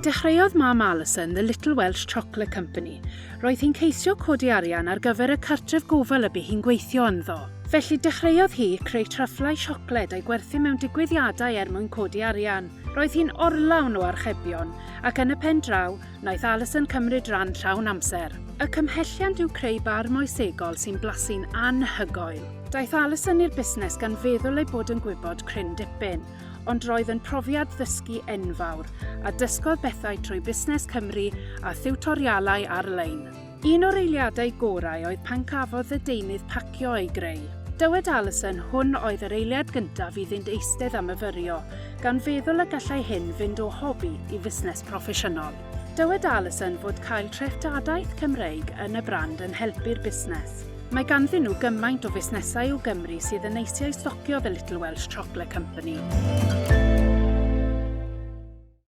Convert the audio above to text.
dechreuodd mam Alison The Little Welsh Chocolate Company, roedd hi'n ceisio codi arian ar gyfer y cartref gofal y bu hi'n gweithio ynddo. Felly dechreuodd hi creu tryfflau siocled a'i gwerthu mewn digwyddiadau er mwyn codi arian. Roedd hi'n orlawn o archebion, ac yn y pen draw, wnaeth Alison cymryd rhan llawn amser. Y cymhelliant yw creu bar moesegol sy'n blasu'n anhygoel. Daeth Alison i'r busnes gan feddwl ei bod yn gwybod cryn dipyn, ond roedd yn profiad ddysgu enfawr, a dysgodd bethau trwy Busnes Cymru a thiwtorialau ar-lein. Un o'r eiliadau gorau oedd pan cafodd y deunydd pacio ei greu. Dywed Alison hwn oedd yr eiliad gyntaf iddynt eistedd a myfyrio, gan feddwl y gallai hyn fynd o hobi i fusnes proffesiynol. Dywed Alison fod cael treftadaeth Cymreig yn y brand yn helpu'r busnes. Mae ganddyn nhw gymaint o fusnesau o Gymru sydd yn eisiau stocio The Little Welsh Chocolate Company.